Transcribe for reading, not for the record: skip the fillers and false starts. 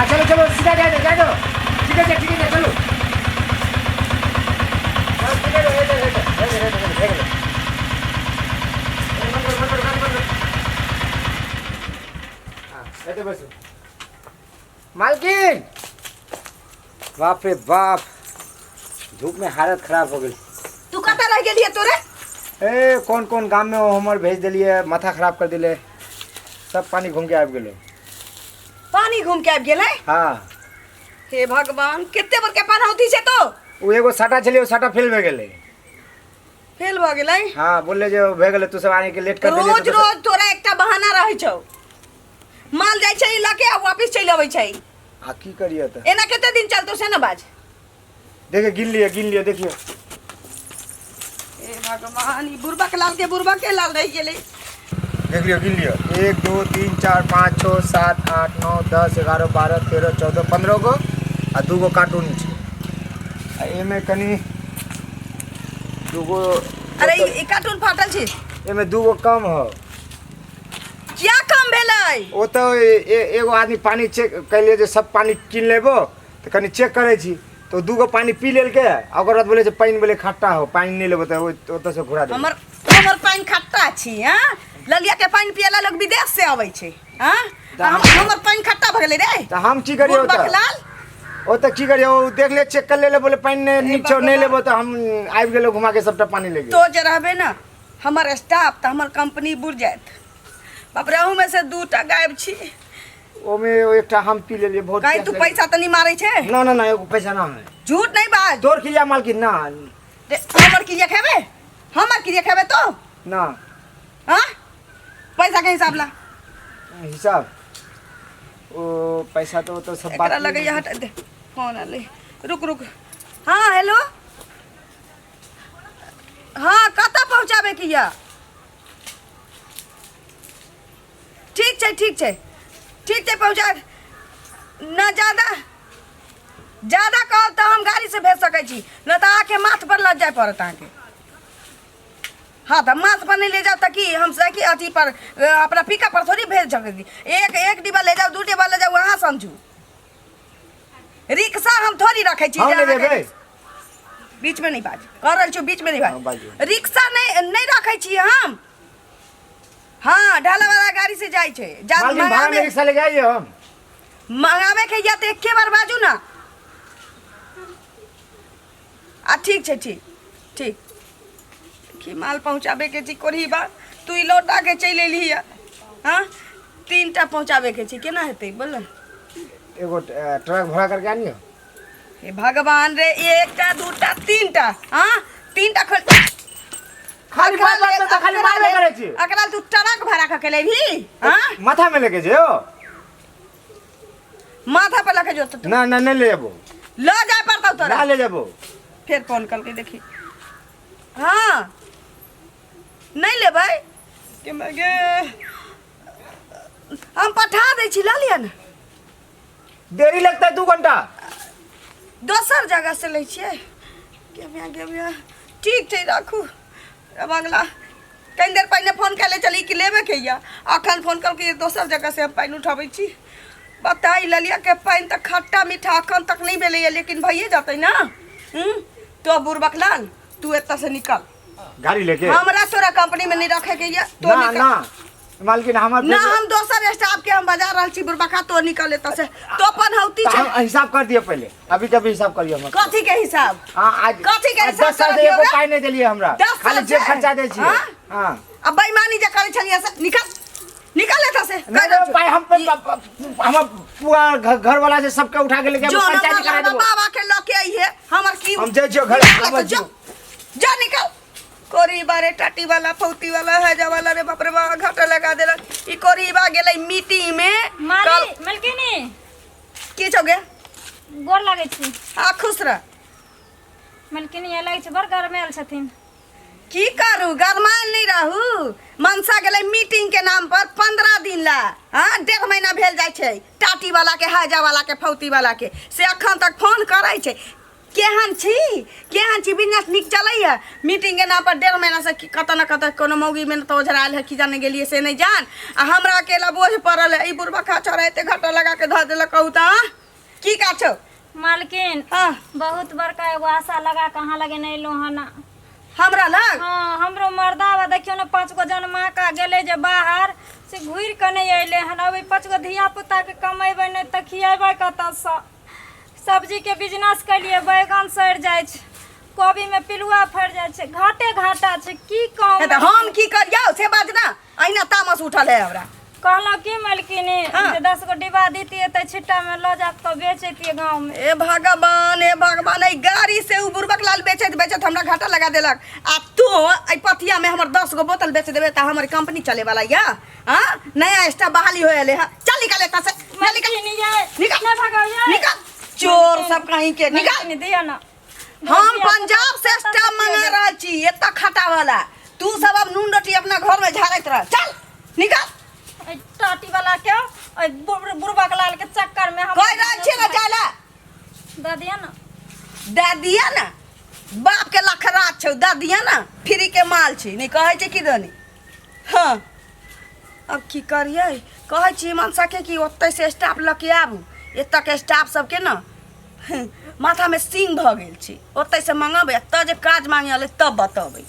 हाँ चलो चलो सीधा जाए दो जाए दो। ठीक है ठीक है चलो। हाँ, ठीक है, हे दे, हे दे, हे दे, हे दे, हे दे। बंद करो, बंद करो, बंद करो। हाँ, हे दे बस। मालकिन बाप रे बाप धूप में हालत खराब हो गई। तू कतऽ रहि गेलियै तोरे? ए कौन कौन गाम में हमर भेज देलिए, माथा खराब कर दिले, सब पानी घूम के आबि गेलै। पानी घूम के आबि गेलै? हाँ। हे भगवान, कते बड़का पनहौती छै तो? ओ एगो साटा छलै, ओ साटा फेल भए गेलै। फेल भऽ गेलै? हाँ, बोलले जे भए गेलै, तू सब आने के लेट कर देलिए। रोज रोज तोरा एकटा बहाना रहै छौ, माल जाइ छै लऽ के आ वापिस चलि अबै छै। आ की करिए तऽ? एना कते दिन चलतौ से ने बाज। देखिए गिन लिअ, गिन लिअ, देखियौ। हे भगवान, ई बुढ़बक लाल के बुढ़बक के लाल रहि गेलै। देख लियौ, गिन लियौ, 1 2 3 4 5 6 7 8 9 10 11 12 13 14 15 गो आ 2 गो कार्टून छै। आ एहिमे कनि 2 गो। अरे ई कार्टून फाटल छै। एहिमे 2 गो कम हो। क्या कम भेलै? ओ तऽ एगो आदमी पानी चेक कैलियै जे सब पानी कीन लेबो तऽ कनि चेक करै छी, तऽ 2 गो पानी पी लेलकै आ ओकर बाद बोले जे पानि बोले खट्टा हो, पानि नहि लेबो तऽ ओतऽ से घुरा देबै। हमर हमर पानि खट्टा छी? हाँ, ललिया के पानि पियला लोग विदेश से अबै छै। हाँ, हमर पानि खट्टा भऽ गेलै रे। तऽ हम की करियै? बुढ़बक लाल ओतऽ की करियै? ओ देख ले, चेक कर ले, बोले पानि नहि नीक छौ, नहि लेबो, तऽ हम आबि गेलहुँ घुमा के सबटा पानी ले गेल। तो जे रहबे ने हमर स्टाफ तऽ हमर कंपनी बुड़ जायत। बाप रे, अहूमे से 2टा गायब छी। ओमे एकटा हम पी लेलियै बहुत। कहीं तू पैसा तऽ नहीं मारै छै? ना ना ना, एगो पैसा ना है। झूठ नहीं बाज। तोर क्रिया मालकिन ना। रे, हमर क्रिया खेबे? हमर क्रिया खेबे तो? ना। हाँ, पैसा के हिसाब ला। हिसाब ओ पैसा तो सब एकरा बात लगे हटा दे। फोन आले, रुक रुक। हाँ हेलो, हाँ कतऽ पहुँचाबे के यऽ? ठीक छै ठीक छै ठीक छै, पहुँचा न। ज्यादा ज्यादा कहब तऽ हम गाड़ीसँ भेज सकै छी, नहि तऽ अहाँके माथ पर लऽ जाय पड़त अहाँके। हाँ तऽ माथ पर नहि ले जाउ तऽ की हम साइकिल अथी पर अपना पिकअप पर थोड़ी भेज सकै छी? एक एक डिब्बा ले जाउ, 2 डिब्बा ले जाउ, अहाँ समझू। रिक्शा हम थोड़ी रखै छी हम जे नहि अहाँके देबै। बीच में नहीं बाज कर रहल छी, बीच में नहीं हाँ, बाज। बाजू। रिक्शा नहीं नहीं रखै छी हम। हाँ, ढाला वाला गाड़ी से जाइ छै। जा मालकिन, भाड़ा में मंगाबे रिक्शा ले जाइए हम। मंगाबे के या तऽ एके बार बाजू ना। आ ठीक छै, ठीक ठीक। की माल पहुँचाबे के छी कोरही बा, तू ई लौटा के चलि एलही हँ। हाँ, 3टा पहुँचाबे के छी, केना हेतै बोल ने? एगो ट्रक भाड़ा करके आनियो। हे भगवान रे, 1टा 2टा 3टा। हाँ, 3टा खोल। खाली बात बात में तऽ खाली मारबे करै छी। अकरा तू ट्रक भाड़ा कऽ के लेबही? हाँ, माथा में लेके जेओ? माथा पर लके जो तो। ना ना, नहीं ले जेबो। ल जाय पड़तौ तोरा। ना ले जेबो। फेर फोन करके देखी। हाँ, नहीं लेबै के मगे, हम पठा दै छी, लऽ लिअ ने। देरी लगता है 2 घंटा। दोसर जगह से लै छियै। गे माय गे माय, ठीक छै राखू। अब अगला कनि देर पहिने फोन कए ले चली कि लेबे के यऽ, अखन फोन कलकै दोसर जगह से हम पानि उठाबै छी। बताई ललिया के पानि तऽ खट्टा मीठा अखन तक नहि भेलैया, लेकिन भइए जेतै ने। तो बुड़बक लाल, तू एतऽ से निकल गाड़ी लेके। हमरा तोरा कंपनी में नहीं रखे के ये, तो ना निकल। ना मालकिन, हमर ना, हम दोसर स्टाफ के हम बजा रहल छी। बुड़बका, तो निकल एतऽ से, तो पनहौती तो छै। हम हिसाब कर दिए पहले, अभी कभी हिसाब करिए हमर। कथी के हिसाब? हाँ, आज कथी के आज हिसाब 10 साल से करबियौ एगो रे? पाई नहीं देलिए हमरा। 10 खाली साल जेब से? खर्चा दै छियै। हाँ? हाँ। अब बेईमानी जे करै छलियै से निकल निकल एतऽ से। नहीं नहीं, पाई हम पे हम पूरा घर वाला से सबके उठा के लेके जो पंचायत करा हमर देबो। बाबा के लऽ के अइहे हमर की। हम जाइ छियौ घर, निकल हम एतऽ, जो जा निकल। कोरी बारे टाटी वाला फौती वाला हैजा वाला रे बाप रे बाप, घाटा लगा देलक ई। कोरीबा गेलै मीटिंग में। माली मलकिनी। की छौ गे? गोर लागै छी। आ खुश रह। मलकिनी, लागै छै बड़ गरमायल छथिन। की करू, गरमायल नहीं रहू। मनसा गेलै मीटिंग के नाम पर 15 दिन ला। हाँ, 1.5 महीना भेल जाइ छै टाटी वाला के, हैजा वाला के, फौती वाला के, से अखन तक फोन करै छै। केहन छी, केहन छी? बिजनेस नीक चलैया? मीटिंग के नाम पर 1.5 महीना से कतऽ न कतऽ कोनो मौगी में तऽ ओझरायल है, की जाने गेलियै से नहि जान। आ हमरा अकेला बोझ पड़ल है। ई बुढ़बा खा छौड़ा एते घाटा लगा के धऽ देलक। कहू तऽ की काज छौ? मालकिन? हाँ। बहुत बड़का एगो आशा लगा के अहाँ लगे नहि एलहुँ हन। हमरा लग? हाँ, हमरो मर्दावा देखियौ ने, 5 गो जनमा के गेलै जे बाहर से घुरि कऽ नहि अयलै हन। अब 5 गो धिया पुताके कमेबै नहि तऽ खिएबै कतऽसँ? सब्जीके बिजनेस केलियै, बैगन सड़ि जाइ छै, कोबीमे पिलुआ फड़ि जाइ छै, घाटे घाटा छै। की कहू? तऽ हम की करियौ से बाज ना। अहिना तामस उठल है हमरा। कहलहुँ की मालकिनी? हाँ। जे 10 गो डिब्बा दितियै तऽ छिट्टामे लऽ जा कऽ बेचैतियै गाँवमे। हे भगवान, हे भगवान, एहि गाड़ी से उ बुड़बक लाल बेचैत बेचैत हमरा घाटा लगा देलक आ तू एहि पथिया में हमर 10 गो बोतल बेच देबे तऽ हमर कंपनी चले वाला या? हाँ, नया स्टाफ बहाली हो एले। हाँ, चल, निकाल एतऽ से, चल निकाल। मालकिनी ये। निकाल। नहि भगाउ ये। निकाल, चोर सब कहीं के, निकाल। मालकिनी, दिअ ना। हम पंजाब से स्टाफ मंगा रहल छी एतऽ खटा वाला। तू सब अब नून रोटी अपना घर में झाड़ैत रह। चल निकाल। एहि टाटी वाला के, एहि बुढ़बा के लाल के चक्कर में हम कहि रहल छियै ना जाय ला। दऽ दिअ ना। दए दिया ना, बाप के लखरा छौ, दए दिया ना, फ्री के माल छी। नहि कहै छै कि दनी। हाँ, अब की करियै? कहै छी मनसा के कि ओतै से स्टाफ लऽ के आबू। एतऽ के स्टाफ सबके ने माथामे सींग भऽ गेल छै। ओतै से मंगेबै, एतऽ जे काज मांगे अलै तब बतेबै।